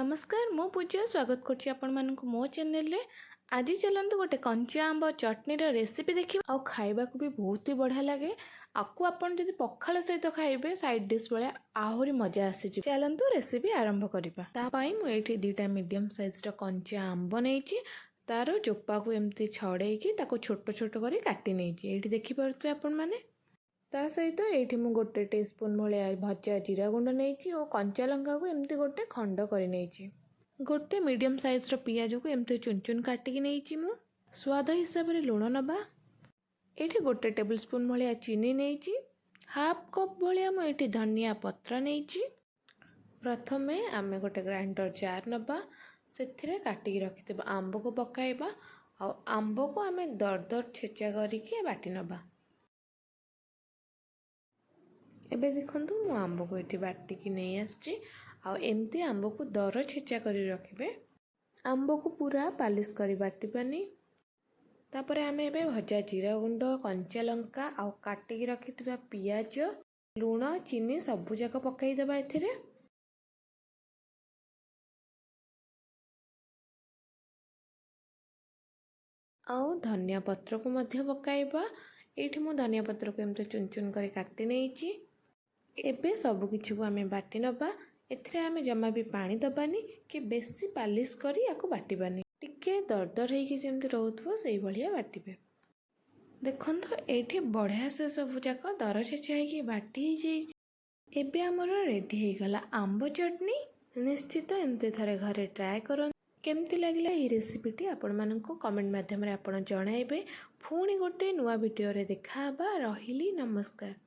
ନମସ୍କାର, ମୁଁ ପୂଜା ସ୍ୱାଗତ କରୁଛି ଆପଣମାନଙ୍କୁ ମୋ ଚ୍ୟାନେଲରେ। ଆଜି ଚାଲନ୍ତୁ ଗୋଟେ କଞ୍ଚା ଆମ୍ବ ଚଟଣିର ରେସିପି ଦେଖିବା ଆଉ ଖାଇବାକୁ ବି ବହୁତ ହି ବଢ଼ିଆ ଲାଗେ। ଆକୁ ଆପଣ ଯଦି ପଖାଳ ସହିତ ଖାଇବେ, ସାଇଡ଼୍ ଡିଶ୍ ଭଳିଆ, ଆହୁରି ମଜା ଆସିଯିବ। ଚାଲନ୍ତୁ ରେସିପି ଆରମ୍ଭ କରିବା। ତା ପାଇଁ ମୁଁ ଏଇଠି 2ଟା ମିଡ଼ିୟମ୍ ସାଇଜ୍ର କଞ୍ଚା ଆମ୍ବ ନେଇଛି। ତାର ଚୋପାକୁ ଏମିତି ଛଡ଼େଇକି ତାକୁ ଛୋଟ ଛୋଟ କରି କାଟି ନେଇଛି, ଏଇଠି ଦେଖିପାରୁଥିବେ ଆପଣମାନେ। ତା ସହିତ ଏଇଠି ମୁଁ 1 ଟିସ୍ପୁନ୍ ଭଳିଆ ଭଜା ଜିରା ଗୁଣ୍ଡ ନେଇଛି ଓ କଞ୍ଚା ଲଙ୍କାକୁ ଏମିତି ଗୋଟେ ଖଣ୍ଡ କରି ନେଇଛି। ଗୋଟେ ମିଡ଼ିୟମ୍ ସାଇଜ୍ର ପିଆଜକୁ ଏମିତି ଚୁନ ଚୁନ କାଟିକି ନେଇଛି ମୁଁ। ସ୍ୱାଦ ହିସାବରେ ଲୁଣ ନେବା। ଏଇଠି 1 ଟେବୁଲ୍ ସ୍ପୁନ୍ ଭଳିଆ ଚିନି ନେଇଛି। ହାଫ୍ କପ୍ ଭଳିଆ ମୁଁ ଏଇଠି ଧନିଆ ପତ୍ର ନେଇଛି। ପ୍ରଥମେ ଆମେ ଗୋଟେ ଗ୍ରାଇଣ୍ଡର ଜାର୍ ନେବା। ସେଥିରେ କାଟିକି ରଖିଥିବା ଆମ୍ବକୁ ପକାଇବା ଆଉ ଆମ୍ବକୁ ଆମେ ଦରଦର ଛେଚା କରିକି ବାଟି ନେବା। ଏବେ ଦେଖନ୍ତୁ, ମୁଁ ଆମ୍ବକୁ ଏଠି ବାଟିକି ନେଇ ଆସିଛି ଆଉ ଏମିତି ଆମ୍ବକୁ ଦର ଛେଚା କରି ରଖିବେ। ଆମ୍ବକୁ ପୁରା ପାଲିସ୍ କରି ବାଟିବାନି। ତାପରେ ଆମେ ଏବେ ଭଜା ଜିରା ଗୁଣ୍ଡ, କଞ୍ଚା ଲଙ୍କା ଆଉ କାଟିକି ରଖିଥିବା ପିଆଜ, ଲୁଣ, ଚିନି ସବୁଯାକ ପକାଇଦେବା ଏଥିରେ। ଆଉ ଧନିଆ ପତ୍ରକୁ ମଧ୍ୟ ପକାଇବା। ଏଇଠି ମୁଁ ଧନିଆ ପତ୍ରକୁ ଏମିତି ଚୁନ ଚୁନ କରି କାଟି ନେଇଛି। ଏବେ ସବୁକିଛିକୁ ଆମେ ବାଟି ନେବା। ଏଥିରେ ଆମେ ଜମା ବି ପାଣି ଦେବାନି କି ବେଶୀ ପାଲିସ୍ କରି ୟାକୁ ବାଟିବାନି। ଟିକେ ଦରଦର ହେଇକି ଯେମିତି ରହୁଥିବ, ସେଇଭଳିଆ ବାଟିବେ। ଦେଖନ୍ତୁ, ଏଇଠି ବଢ଼ିଆ ସେ ସବୁ ଯାକ ଦର ଛେଚା ହେଇକି ବାଟି ହେଇଯାଇଛି। ଏବେ ଆମର ରେଡ଼ି ହେଇଗଲା ଆମ୍ବ ଚଟଣି। ନିଶ୍ଚିତ ଏମିତି ଥରେ ଘରେ ଟ୍ରାଏ କରନ୍ତୁ। କେମିତି ଲାଗିଲା ଏହି ରେସିପିଟି ଆପଣମାନଙ୍କୁ କମେଣ୍ଟ ମାଧ୍ୟମରେ ଆପଣ ଜଣାଇବେ। ପୁଣି ଗୋଟେ ନୂଆ ଭିଡ଼ିଓରେ ଦେଖା ହେବା। ରହିଲି, ନମସ୍କାର।